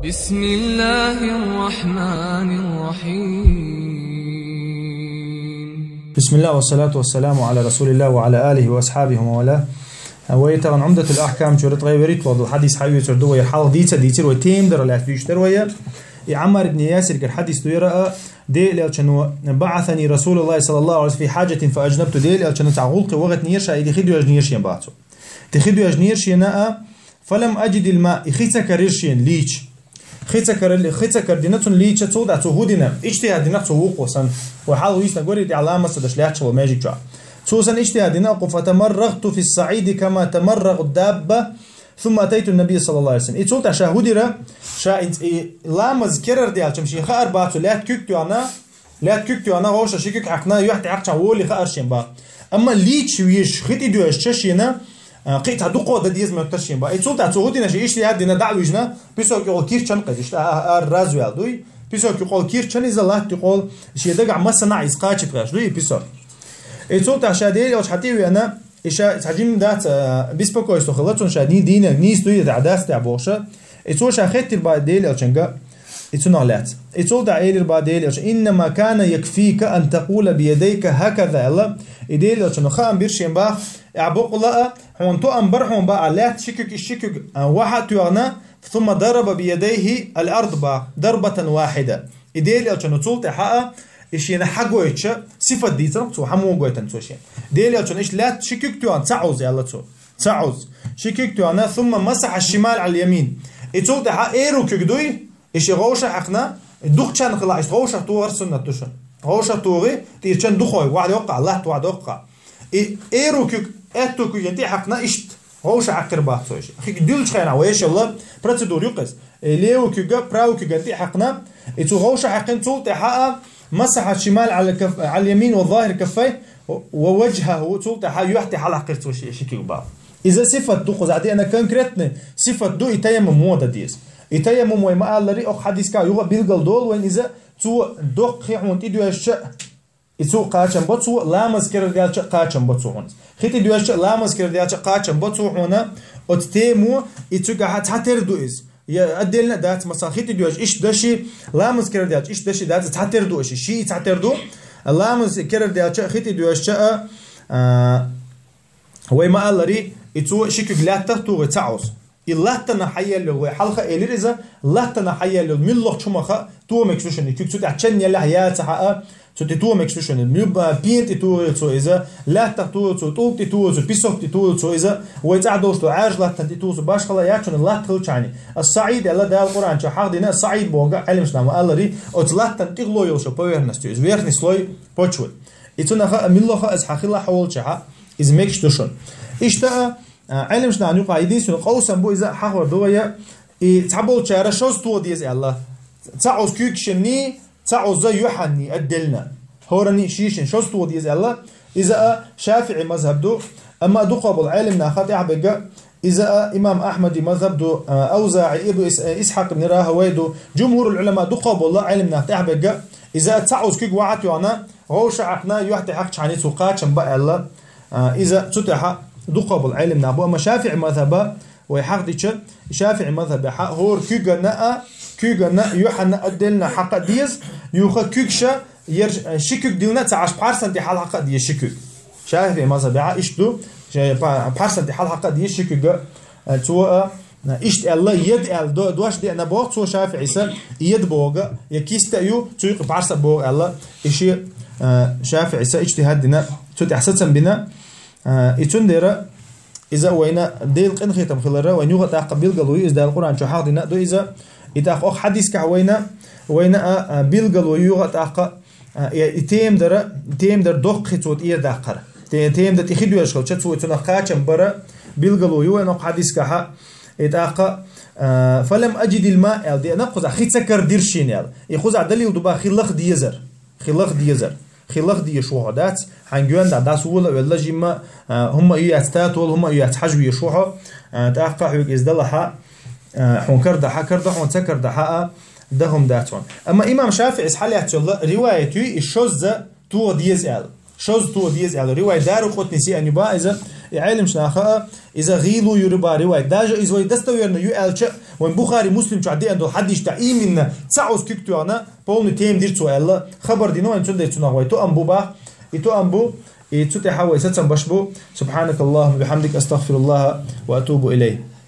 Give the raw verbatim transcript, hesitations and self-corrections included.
بسم الله الرحمن الرحيم. بسم الله والصلاة والسلام على رسول الله وعلى آله وأصحابه ومن والاه. Вай тахан Умдатул Ахкам чура ткъаь вуьрхӀитлагӀа дола хьадис хьавоьцур ду вай, хьалха дийца дийцар вай, тема дара лаьцна дуьйцур ду вай. И Ӏаммар ибн Ясиргара хьадис ду яра, Даьла Элчано: «بعثني رسول الله صلى الله عليه وسلم في حاجة فأجنبت». Даьла Элчано цхьа гӀулакхе вахийтинера ша, и хи доьжнера шен бац. Хи доьжнера шена а, «فلم أجد الماء», и хи ца карийра шена лийча. Хи ца карийра, хи ца карийдина цунна лийча, цул тӀехьа цо хӀу дина, иджтихӀад дина цо вукхо санна. Вай хьалха вийцина гори, тӀехьа ламаз ца деш лаьтташ вола маьждиг чу. Цо санна иджтихӀад дина, оаха: «فتمرغت في الصعيد كما تمرغ الدابة ثم أتيت النبي صلى الله عليه وسلم». И цул тӀехьа ша хӀу дира, ша и, и ламаз керара даьлча-м шийна хаар бац, лаьтта куьг тоьхна, лаьтта куьг тоьхна, вовшах ши куьг хьаькхна, юьхь тӀехьакхча волий хаар шен бац. Амма лийча веш, хи тӀадоьжча шена, а, кхин а цхьа дукхагӀа дан деза моттар шен бац. И цул тӀехьа цо хӀу дина, шен иштта яд дина, дӀа а вижна, песок юкъал кийрчан кхеза, иштта а, а, а, развел дуй. Песок юкъал кийрчан иза, латта юкъал, шен дагахь массанахьа иза кхачийта гӀерташ дуй и песок. И цул тӀехьа ша Даьла Элча хьатӀа а вена, и ша цхьа жим дац, а, беспокойство хилла цунна, ша дий-, дийнахь нийса дуй, дӀа дац тӀехь бохуша. И цо ша хеттира бах Даьла Элчанга, и цунах лаьцна. И цул тӀехьа элира бах Даьла Элчано: «إنما كان يكفيك أن تقول بيديك هكذا», аьлла. И Даьла Элчано хаам бира шен бах, ахь бокъала а, хьуна тоам бара хьуна бах, лаьтта ши куьг, и ши куьг, а, ваха а тоьхна, «ثم ضرب بيديه الأرض» бах, «ضربة واحدة». И Даьла Элчано цул тӀехьа а, и шена хьагойтуша, сифат дийцар-кх цо, хьан мо гойтина цо шена. Даьла Элчано иштта лаьтта ши куьг тоьхна, ца Ӏовза аьлла цо. Ца Ӏовза. Ши куьг тоьхна, «ثم مسح الشمال على اليمين». И цул тӀехьа эру куьг дуй, и ши вовшах хьаькхна, дукхачарна хилахь, иштта вовшах тохар суннат ду шуна. Вовшах тохий, тӀера чан духой, вахь доккха, латта вахь доккха. И эру куьг, аьтту куьг тӀе хьаькхна, иштта вовшах хьаькхира бах цо и ши. Хи дуьллучу хенахь вай эшалла процедура ю-кх иза. И леву куьга, праву куьга тӀе хьаькхна, и цо вовшах хьаькхна, цул тӀехьа а, «مسح الشمال على كف-، على اليمين وظاهر كفيه ووجهه», цул тӀехьа юьхь тӀе хьалхьаькхира цо ши, ши куьг бах. Иза сифат ду, кхузахь деана конкретный сифат ду, и таяммум муха дан деза. И таяммум вай ма-аллара, оха хьадисехь юха а билгал долу вайна иза, цо доккха хи хьуна тӀедоьжча а, и цо кхачам бо цо, ламаз керара даьлча а кхачам бо цо хьуна. Хи тӀедоьжча а, ламаз керара даьлча а кхачам бо цо хьуна, оцу тему, и цуьнгахь цхьатера ду иза. Я отдельно а дац, масала, хи тӀедоьжча иштта дан ши, ламаз керара даьлча иштта дан ши дац, цхьатера ду ши, ши и цхьатера ду. Ламаз керара даьлча а, хи тӀедоьжча а, а, вай ма-аллара, и цо ши куьг лаьттах а тухий, ца Ӏовза. И латтанах хьаелла йолу, вай хьалха а элира иза, латтанах хьаелла йолу муьлххачу хӀуманах а тоха мегаш ду шуна, и куьг цу тӀехь чан елахь, яцахь а, цу тӀе тоха мегаш ду шуна. Муьлхха пена тӀе тухийла цо иза, лаьттах тухийла цо, тӀулг тӀе тухийла цо, песок тӀе тухийла цо иза, вай цӀахь долуш долу Ӏаьржа латтана тӀе тухийла цо, башхалла яц шуна латта хилча хьайна. Ас-Саид аьлла Дала Къуръан чохь хьахдина, Ас-Саид бохург Ӏеламнаха ма-аллара, оцу латтан тӀехула йолуш йолу поверхность ю иза, верхний слой почвы. И цунах а, муьлхха а иза хьан хилахь хьолчахь а, иза мегаш ду шуна. Иштта а, а, Ӏеламнахана юкъахь единственный къовсам бу иза, хьахор ду вай, и цхьаболчара шозза тоха деза аьлла. Ца Ӏовза куьйгашний, ца Ӏовза юьхьанний отдельно. ХӀоранний шишина шозза тоха деза аьлла. Иза а ШафиӀи мазхӀаб ду, амма дукхах болу Ӏеламнаха тӀаьхьаберг а, иза а имам Ахьмади мазхӀаб ду, а, АвзаӀи, Ибн Ис-, Исхьакъ ибн Рахавайхи ду, жумхӀурул Ӏулама дукхах болу Ӏеламнаха тӀаьхьаберг а, иза а ца Ӏовза куьг ваха а тоьхна, вовшах хьаькхна, юьхь тӀе хьаькхча хьайна цо кхачам бо аьлла, а, иза цу тӀехь дукхах болу Ӏеламнах бу, амма ШафиӀи мазхӀаба вай хьахдича, ШафиӀи мазхӀабехь хӀора куьйгана а, куьйгана а, юьхьана а отдельно хьакха а деза, юха куьйгаш а, яра ши куьг диллина а ца Ӏаш, пхьарсан тӀе хьалхьакха а деза ши куьг. ШафиӀи мазхӀабехь иштта ду, ша-, пхьа-, пхьарсан тӀе хьалхьакха а деза ши куьг а, цо а, иштта аьлла, яда аьлла до-, дош деана боху цо ШафиӀис, яда бохург, я кист а ю, цу юкъа пхьарс а боху аьлла, и шен, а, ШафиӀис иджтихӀад дина, цу тӀехь сацам бина, а, и цундела иза вайна Делан къинхетам хиларна, вайна юха а тӀаккха билгало ю иза, Дала Къуръан чу хьахдина а ду иза, и тӀаккха оха хьадисехь вайна, вайна а, а, билгало ю юха а тӀаккха, а, и, и тема дара, тема дара доккхий цо тӀера даккхар. Те-, тема дан тӀе хи доьжуш хилча, цо цунах кхачам бара билгало ю вайна оха хьадисехь, и тӀаккха, а, «فلم أجد الماء» аьлла деана кхузахь, хи ца карийра шена аьлла. И кхузахь далил ду бах хи лаха дезар. Хи лаха дезар. Хи лаха дезаш ву хьо дац, хьайн гоьнда дӀасавола а велла жимма, а, хӀумма а ю яц татол, хӀумма а ю яц хьажа везаш ву хьо, а, тӀаккха хьоьга иза далахь а, а, хьуна карадахь а, карадо хьуна, ца карадахь а, дан хӀума дац хьуна. Амма имам ШафиӀис хьалаьцна йолу риваят ю, и шозза тоха деза аьлла. шозза тоъа деза аьлла. Ривайт Даракъутнис а ю ба иза, и Ӏелимча наха а, иза гӀийла юри ба ривайт. Даже иза вай достоверно ю аьлча, вайн Бухари, Муслим чу деана дола хьадис тӀа именно цхьа ус куьг тоьхна, полный тема дир цо аьлла, хабар дина вайна цундела цунах вай тоам бу бах, и тоам бу, и цу тӀехьа вай сацам беш бу. سبحانك اللهم وبحمدك، أستغفر الله وأتوب إليه.